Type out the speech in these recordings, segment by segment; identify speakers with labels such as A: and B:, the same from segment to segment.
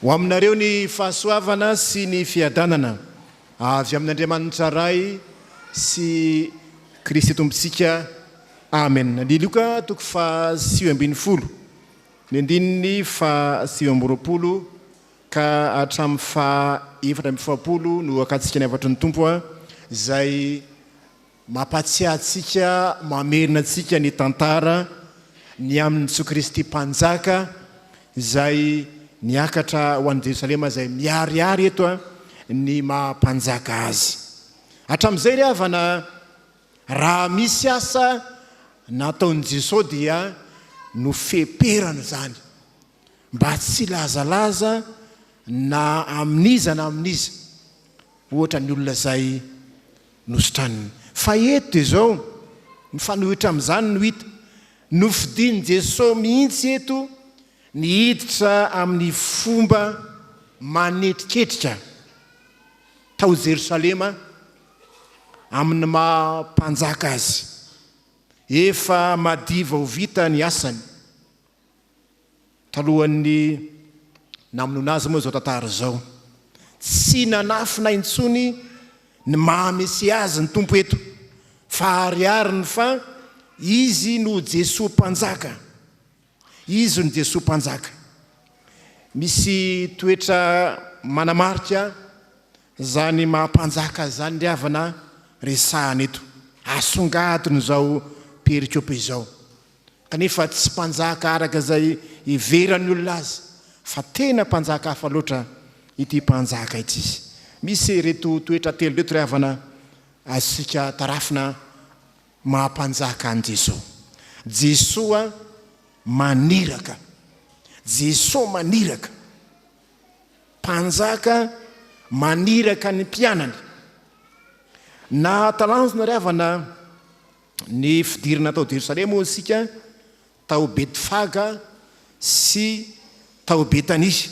A: Ho aminareo ny fahasoavana sy ny fiadanana avy amin'Andriamanitra Ray sy Kristy Tompontsika. Amen. Ny Lioka toko faha 19, ny andininy faha 29 ka hatramin'ny faha 44 no hakantsika ny hafatry ny Tompo izay Mampahatsiahy antsika, mamerina antsika ny tantara ny amin'i Jesoa Kristy Mpanjaka izay niakatra ho any Jerosalema izay miharihary eto ny maha Mpanjaka Azy. Hatramin'izay ry havana, raha misy asa nataon'i Jesoa dia nofeperana izany mba tsy hilazalaza na amin'iza na amin'iza. Ohatra ny olona izay nositraniny. Fa eto dia izao, mifanohitra amin'izany no hita. Nofidin'i Jesoa mihitsy eto ny hiditra amin'ny fomba manetriketrika tao Jerosalema amin'ny maha mpanjaka azy. Efa madiva ho vita ny asany. Talohan'ny namonoana azy moa izao tantara izao. Tsy nanafina intsony ny maha Mesia azy ny Tompo eto, fa aharihariny fa Izy no Jesoa Mpanjaka. Izy no Jesoa Mpanjaka. Misy toetra manamarika izany maha Mpanjaka izany ry havana resahana eto. Asongadin'izao perikopa izao. Kanefa tsy mpanjaka araka izay heveran'ny olona azy, fa tena mpanjaka hafa loatra ity mpanjaka ity. Misy ireto toetra telo ireto ry havana azontsika tarafina maha mpanjaka an'i Jesoa. Jesoa maniraka. Jesoa maniraka. Mpanjaka maniraka ny mpianany. Nahatalanjona ry havana Ny fidirana tao Jerosalema hoy isika, tao Betfaga sy tao Betania,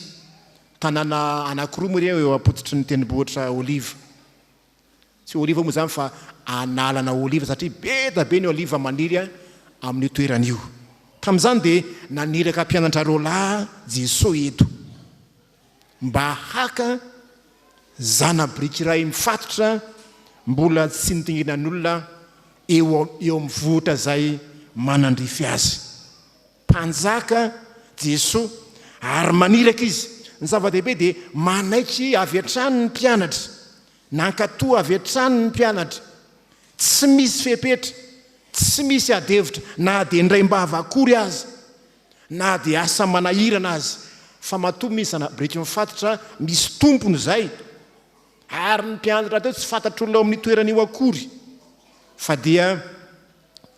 A: tanàna anankiroa moa ireo eo am-pototry ny tendrombohitra Oliva. Tsy oliva moa izany fa analana oliva satria be dia be ny oliva maniry amin'io toerana io. Tamin'izany dia naniraka mpianatra roalahy Jesoa eto. Mba haka zana-biriky iray mifatotra mbola tsy notinginan'olona eo eo amin'ny vohitra izay manandrify azy. Mpanjaka Jesoa ary maniraka izy. Ny zava-dehibe dia manaiky avy hatrany ny mpianatra. Nankatò avy hatrany ny mpianatra. Tsy misy fepetra, tsy misy ady hevitra na dia indraim-bava akory aza. Na dia asa manahirana aza, fa matoa misy zana-biriky mifatotra, misy tompony izay, ary ny mpiandry rahateo tsy fantatr'olona ao amin'io toerana io akory, fa dia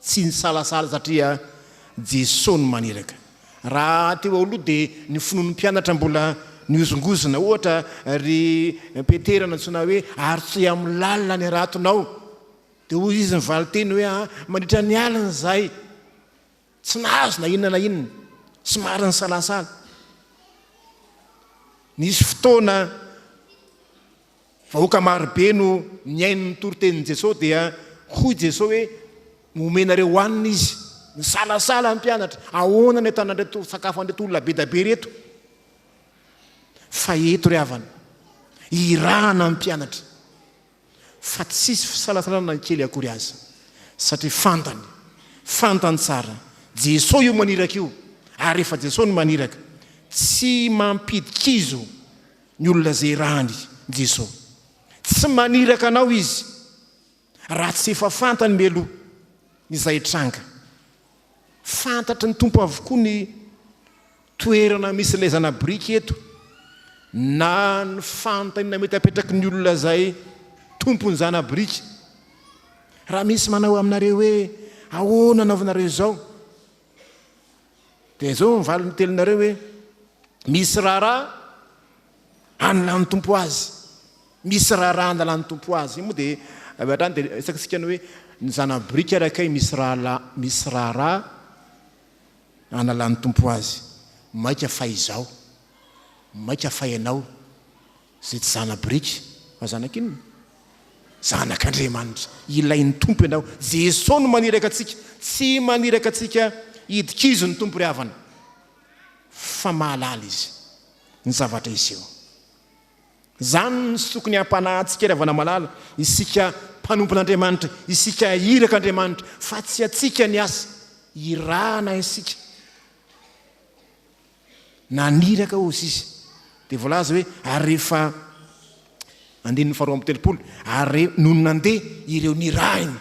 A: tsy nisalasala satria Jesoa no maniraka. Raha teo aloha dia ny finoan'ny mpianatra mbola nihozongozona, ohatra ry Petera nantsoina hoe ary tsy amin'ny lalina ny haratonao, dia hoy izy nivalin-teny hoe ah, mandritra ny alina izay. Tsy nahazo na inona na inona. Somary nisalasala. Nisy fotoana vahoaka marobe no nihaino ny toritenin'i Jesosy dia hoy Jesosy hoe omenareo hohanina izy. Nisalasala ny mpianatra. Ahoana ny ahitanan'ireto sakafo an'ireto olona be dia be ireto? Fa eto ry havana, irahana ny mpianatra. fa tsisy fisalasalana na kely akory aza, satria fantany, fantany tsara, Jesoa io maniraka io, ary rehefa Jesoa no maniraka, tsy mampidi-kizo ny olona izay irahany Jesoa. Tsy maniraka anao Izy raha tsy efa fantany mialoha izay hitranga. Fantatry ny Tompo avokoa ny toerana misy ilay zana-biriky eto, na ny fanontaniana mety hapetraky ny olona izay tompon'ny zana-biriky. Raha misy manao aminareo hoe, Ahoana anaovanareo izao? Dia izao ny valiny telinareo hoe, Misy raharaha analan'ny Tompo azy. Misy raharaha analan'ny Tompo azy. Io moa dia avy hatrany dia resakitsika ny hoe ny zana-biriky ary kay misy rahalahy, misy raharaha analan'ny Tompo azy. Maika fa izaho, maika fa ianao izay tsy zana-biriky fa zanak'inona? Zanak'Andriamanitra. Ilain'ny Tompo ianao. Jesoa no maniraka antsika. Tsy maniraka antsika hidi-kizo ny Tompo ry havana. Fa mahalala Izy. ny zavatra hiseho. Izany no tsy tokony hampanahy antsika ry havana malala, isika mpanompon'Andriamanitra, isika irak'Andriamanitra, fa tsy antsika ny asa, irahana isika. Naniraka hozy izy. Dia voalaza hoe, ary rehefa, andininy faharoa amby telopolo, ary nony nandeha ireo nirahiny.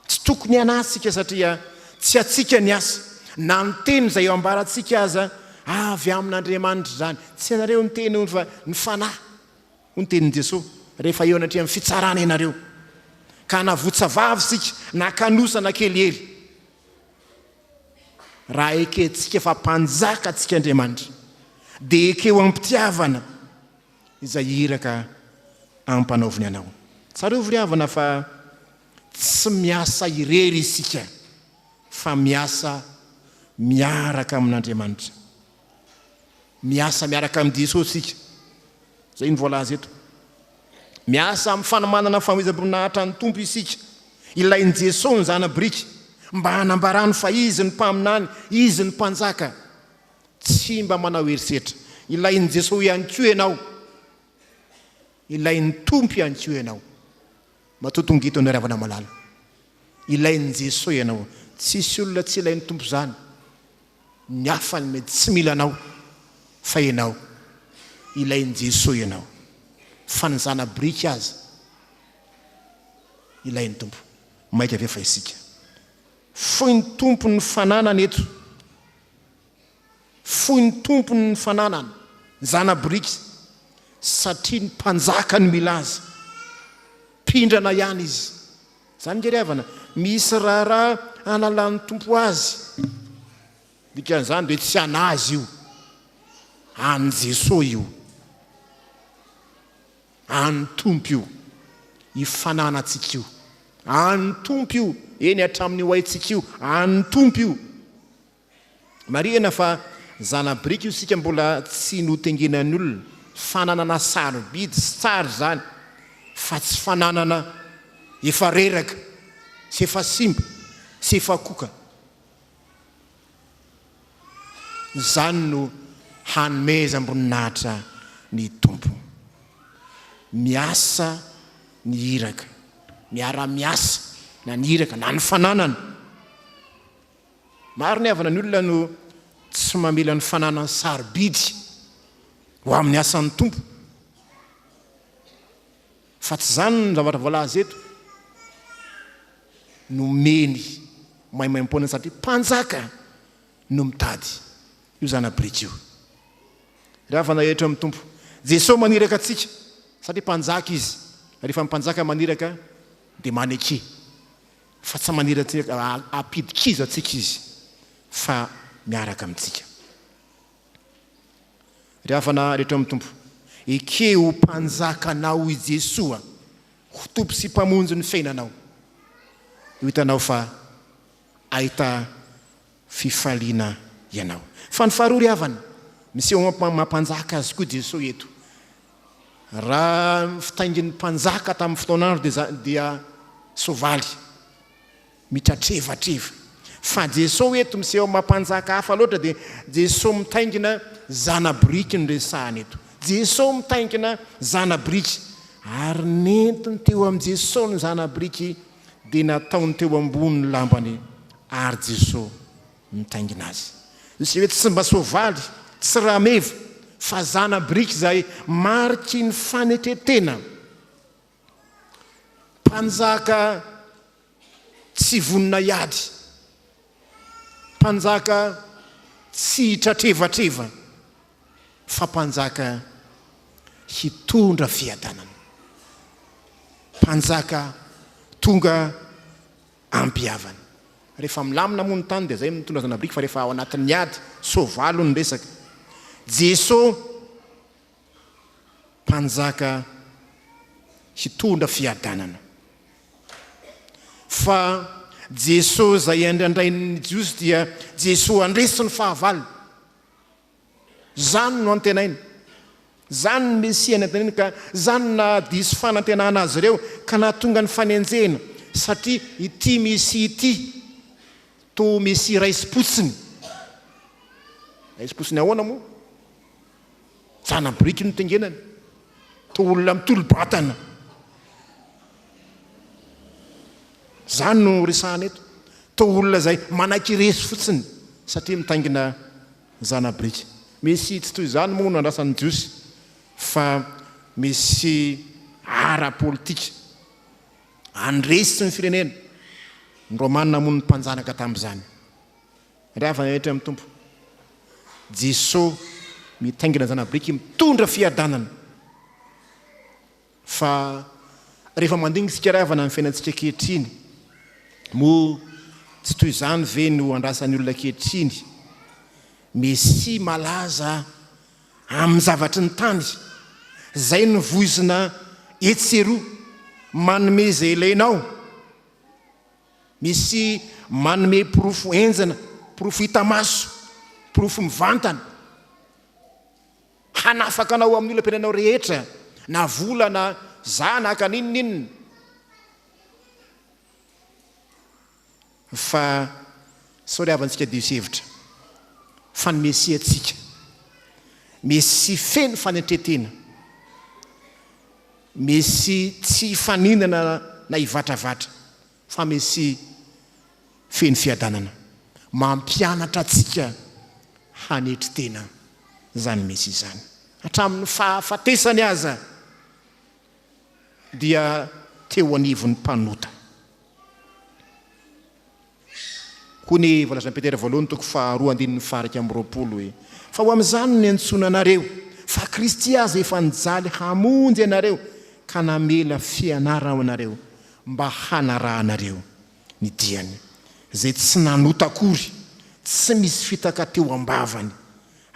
A: Tsy tokony hanahy isika satria tsy antsika ny asa, na ny teny izay ambarantsika aza avy amin'Andriamanitra izany. Tsy ianareo ny teny hono fa ny Fanahy, hoy ny tenin'i Jesoa, rehefa eo anatrehan'ny fitsarana ianareo. Ka na votsa vava isika, na kanosa na kelihely, raha ekentsika fa Mpanjaka antsika Andriamanitra, dia ekeo am-pitiavana izay iraka ampanaoviny anao. Tsarovy ry havana fa tsy miasa irery isika fa miasa miaraka amin'Andriamanitra. Miasa miaraka amin'i Jesosy isika. Izay no voalaza eto. Miasa amin'ny fanomanana ny fanomezam-boninahitra ny Tompo isika. Ilain'i Jesosy ny zana-biriky mba hanambarany fa Izy no mpaminany, Izy no mpanjaka. Tsy mba manao herisetra. Ilain'i Jesoa ihany koa ianao. Ilain'ny Tompo ihany koa ianao. Matoa tonga eto ianao ry havana malala. Ilain'i Jesoa ianao. Tsisy olona tsy ilain'ny Tompo izany. Ny hafa ny mety tsy mila anao fa ianao ilain'i Jesoa ianao. Fa ny zana-biriky aza ilain'ny Tompo. Maika ve fa isika. Foin'ny Tompo ny fananany eto. Foin'ny tompony ny fananany, ny zana-boriky, satria ny mpanjaka no mila azy. Mpindrana ihany izy. Izany nge ry havana, misy raharaha hanalan'ny Tompo azy. Dikan'izany dia tsy an'azy io, an'i Jesoa io. An'ny Tompo io. Io fananantsika io. An'ny Tompo io, eny hatramin'ny ho haintsika io, an'ny Tompo io. Marihina fa zana-biriky io isika mbola tsy notengenan'ny olona. Fananana sarobidy sy tsara izany fa tsy fananana efa reraka sy efa simba sy efa koka. Izany no hanomezam-boninahitra ny Tompo. Miasa ny iraka. Miara-miasa na ny iraka na ny fananana. Maro ny havana ny olona no tsy mamela ny fananany sarobidy ho amin'ny asan'ny Tompo. Fa tsy izany no zavatra voalaza eto. Nomeny maimaimpoana satria mpanjaka no mitady io zana-biriky io. Ry havana eto amin'ny Tompo, Jesoa maniraka antsika satria mpanjaka Izy. Rehefa ny mpanjaka maniraka dia maneke. Fa tsy maniry antsika hampidi-kizo antsika Izy fa miaraka amintsika. Ry havana rehetra ao amin'ny Tompo, ekeo ho Mpanjakanao i Jesoa, ho Tompo sy Mpamonjy ny fiainanao. Ho hitanao fa hahita fifaliana ianao. Fa ny faharoa ry havana, miseho maha-mpanjaka Azy koa Jesoa eto. Raha ny fitaingin'ny mpanjaka tamin'ny fotoan'andro dia dia soavaly mitratrevatreva. Fa Jesoa eto miseho maha mpanjaka hafa loatra dia Jesoa mitaingina zana-biriky no resahana eto. Jesoa mitaingina zana-biriky. Ary nentiny teo amin'i Jesoa ny zana-biriky dia nataony teo ambony lambany ary Jesoa mitaingina azy. Izay hoe tsy mba soavaly, tsy rameva, fa zana-biriky izay mariky ny fanetren-tena. Mpanjaka tsy vonona hiady, mpanjaka tsy hitratrevatreva, fa mpanjaka hitondra fiadanana. Mpanjaka tonga ampihavana. Rehefa milamina moa ny tany dia zay mitondra zana-biriky fa rehefa ao anatin'ny ady, soavaly hono ny resaka. Jeso mpanjaka hitondra fiadanana. Fa Jeso izay andrandrain'ny Jiosy dia Jeso handresy ny fahavalo. Izany no antenaina. Izany ny Mesia nantenaina ka izany no nahadiso fanantenana azy ireo ka nahatonga ny fanenjehina satria ity Mesia ity toa Mesia raisim-potsiny. Aisim-po sy ny ahoana moa? Zana-biriky no tengenany. Toa olona mitolo-batana. Izany no resahana eto. Toa olona izay manaiky resy fotsiny satria mitaingina zana-biriky. Mesia tsy toy izany moa no andrasan'ny Jiosy fa mesia ara-politika. Handresy ny firenena. Ny Romana moa no mpanjanaka tamin'izany. Ry havana rehetra amin'ny Tompo, Jesoa mitaingina zana-biriky mitondra fiadanana. Fa rehefa mandinika isika ry havana ny fiainantsika ankehitriny, moa tsy toy izany ve no andrasan'ny olona ankehitriny? Mesia malaza amin'ny zavatry ny tany, izay no voizina etsy sy eroa, manome izay ilainao. Misy manome porofo henjana, porofo hita maso, porofo mivantana, hanafaka anao amin'ny olam-piainanao rehetra, na vola na zanaka n'inon'inona. Fa sao ry havantsika diso hevitra fa ny Mesia antsika, Mesia feno fanetren-tena, Mesia tsy hifaninana na hivatravatra fa Mesia feno fiadanana. Mampianatra antsika hanetry tena izany Mesia izany. Hatramin'ny fahafatesany aza dia teo anivon'ny mpanota. Hoy ny voalazan'i Petera voalohany toko faharoa andininy faha-21 hoe, Fa ho amin'izany no niantsoana anareo, fa Kristy aza efa nijaly hamonjy anareo ka namela fianarana ho anareo mba hanarahanareo ny diany, izay tsy nanota akory, tsy misy fitaka teo am-bavany.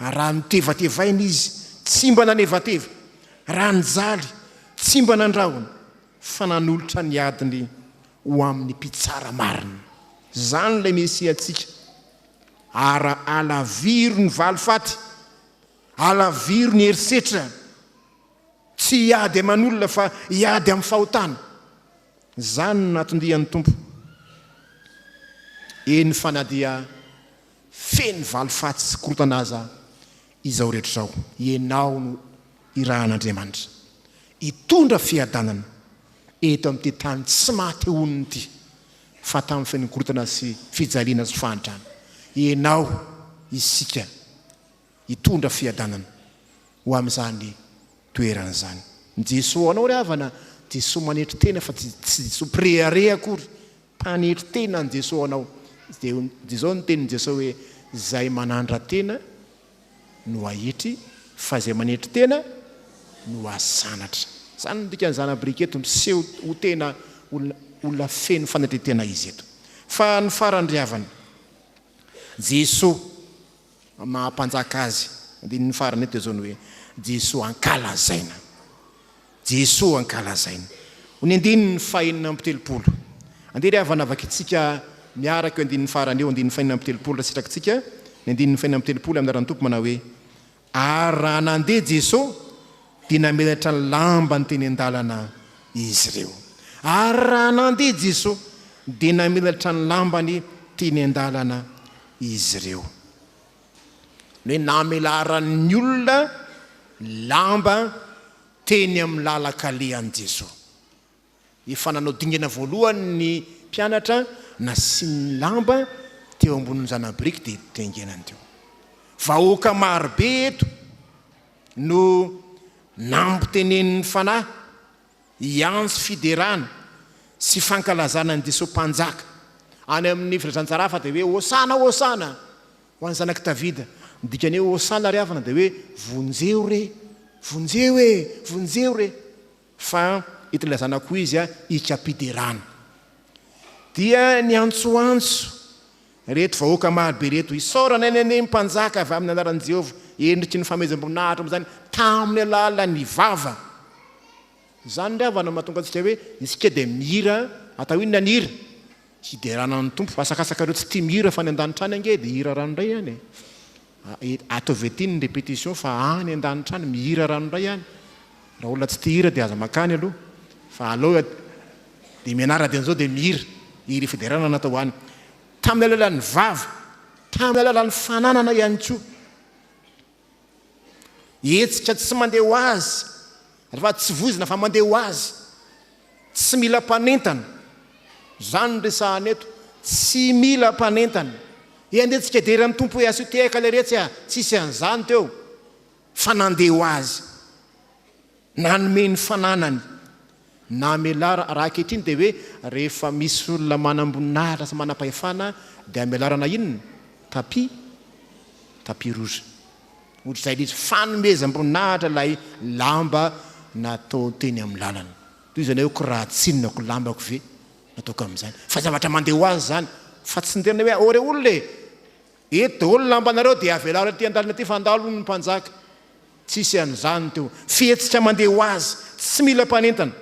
A: Ary raha notevatevaina izy, tsy mba nanevateva, raha nijaly, tsy mba nandrahona, fa nanolotra ny adiny ho amin'ny mpitsara marina. Izany ilay Mesiantsika. Ary alaviro ny valifaty, alaviro ny herisetra. Tsy hiady aman'olona fa hiady amin'ny fahotana. Izany no natondian'ny Tompo. Eny fa na dia feno valifaty sy korontana aza izao rehetra izao, ianao no irahan'Andriamanitra hitondra fiadanana eto amin'ity tany tsy maha-te honina ity, fa tamin'ny feno korontana sy fijaliana sy fahantrana. Ianao, isika, hitondra fiadanana ho amin'izany toerana izany. Ny Jesoa anao ry havana, Jesoa manetry tena fa tsy Jesoa mpirehareha akory, mpanetry tena ny Jesoa anao. Dia izao ny tenin'i Jesoa hoe, izay manandra-tena no ahetry fa izay manetry tena no asanatra. Izany no dikan'ny zana-biriky eto, miseho ho tena olona feno fanetren-tena izy eto. Fa ny farany ry havana, Jesoa maha mpanjaka azy, andininy farany eto dia izao ny hoe, Jesoa ankalazaina. Jesoa ankalazaina. Ho ny andininy fahenina amby telopolo. Andeha ry havana vakintsika miaraka io andininy farany io, andininy fahenina amby telopolo raha sitrakintsika, ny andininy fahenina amby telopolo amin'ny anaran'ny Tompo manao hoe, Ary raha nandeha Jesoa dia namelatra ny lambany teny an-dalana izy ireo. Ary raha nandeha Jesoa dia namelatra ny lambany teny an-dalana izy ireo. Ny hoe namelaran'ny olona lamba teny amin'ny lalan-kalehan'i Jesoa. Efa nanao dingana voalohany ny mpianatra nasiany lamba teo ambonin'ny zana-biriky dia dinganany teo. Vahoaka marobe eto no nampitenenin'ny Fanahy hiantso fiderana sy fankalazana an'i Jesoa Mpanjaka. Any amin'ny filazantsara hafa dia hoe Hosana, Hosana ho an'ny zanak'i Davida. Ny dikan'ny hoe Hosana ry havana dia hoe vonjeo re, vonjeo e, vonjeo re. Fa eto ilazana koa izy hikam-piderana. Dia niantsoantso ireto vahoaka maro be ireto, Isaorana anie ny Mpanjaka avy amin'ny anaran'i Jehovah, endriky ny fanomezam-boninahitra moa izany tamin'ny alalan'ny vava. Izany ry havana no mahatonga antsika hoe isika dia mihira, atao inona ny hira? Hiderana ny Tompo. Asakasakareo tsy tia mihira fa any an-danitra any ange dia hira ranoray any e. Ataovy aty ny répétition fa any an-danitra any mihira ranoray any. Raha olona tsy tia hira dia aza mankany aloha fa aleo dia mianara dia an'izao dia mihira. Hira fiderana natao any. Tamin'ny alalan'ny vava, tamin'ny alalan'ny fananana ihany koa. Hetsika tsy mandeha ho azy, rehefa tsy voizina fa mandeha ho azy. Tsy mila mpanentana. Izany no resahana eto. Tsy mila mpanentana. He andeha tsika hidera ny Tompo hoe asio tehaka ilay retsy a! Tsisy an'izany teo. Fa nandeha ho azy. Nanome ny fananany. Namelara, raha ankehitriny dia hoe rehefa misy olona manam-boninahitra sy manam-pahefana dia amelarana inona? Tapis? Tapis rouge. Ohatr'izay ilay izy, fanomezam-boninahitra ilay lamba natao teny amin'ny lalana. Toy izany hoe ko raha tsinona ko lambako ve nataoko amin'izany. Fa zavatra mandeha ho azy izany, fa tsy ny tena hoe ô re olona e! Eto daholo ny lambanareo dia avelaro aty an-dalana aty fa handalo hono ny mpanjaka. Tsisy an'izany teo. Fihetsika mandeha ho azy, tsy mila mpanentana.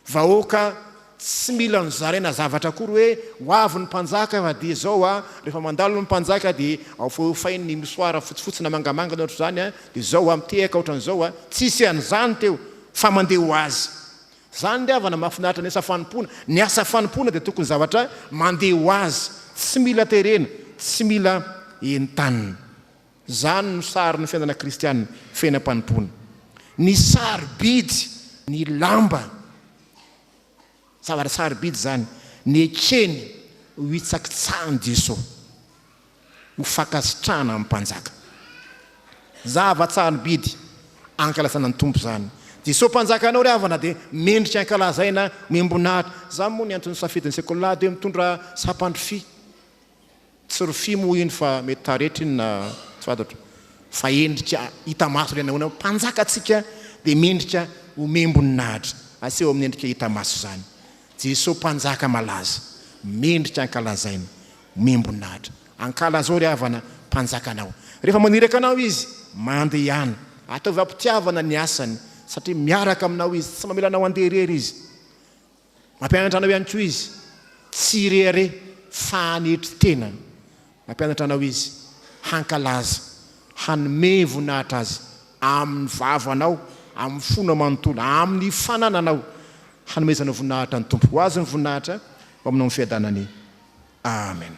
A: Vahoaka tsy mila nozaraina zavatra akory hoe ho avy ny mpanjaka fa dia izao a, rehefa mandalo ny mpanjaka dia aofaofainy ny mosoara fotsifotsy na mangamanga na ohatr'izany a, dia izao a, mitehaka ohatran'izao a. Tsisy an'izany teo fa mandeha ho azy. Izany ry havana mahafinaritra ny asa fanompoana. Ny asa fanompoana dia tokony zavatra mandeha ho azy, tsy mila terena, tsy mila entanina. Izany no sarin'ny fiainana kristiana, fiainam-panompoana. Ny sarobidy, ny lamba, zavatra sarobidy izany, nekeny ho hitsakitsahan'i Jesoa, ho fankasitrahana amin'ny Mpanjaka. Zava-tsarobidy ankalazana ny Tompo izany. Jesoa Mpanjakanao ry havana dia mendrika ankalazaina, omem-boninahitra. Izany moa ny anton'ny safidin'ny sekoly lahady hoe mitondra sampandrofia. Tsy rofia moa iny fa mety taretra iny na tsy fantatro fa endrika hita maso ilay nahoana mpanjaka antsika dia mendrika omem-boninahitra aseho amin'ny endrika hita maso izany Jeso mpanjaka malaza mendrika ankalazaina omem-boninahitra ankalazao ry havana mpanjakanao rehefa maniraka anao izy mandehana ataovy am-pitiavana ny asany satria miaraka aminao izy tsy mamela anao handeha irery izy Mampianatra anao ihany koa Izy tsy hirehareha fa hanetry tena. Mampianatra anao Izy hankalaza, hanome voninahitra Azy amin'ny vavanao, amin'ny fonao manontolo, amin'ny fanananao. Hanomezanao voninahitra ny Tompo. Ho Azy ny voninahitra, ho aminao ny fiadanany. Amen.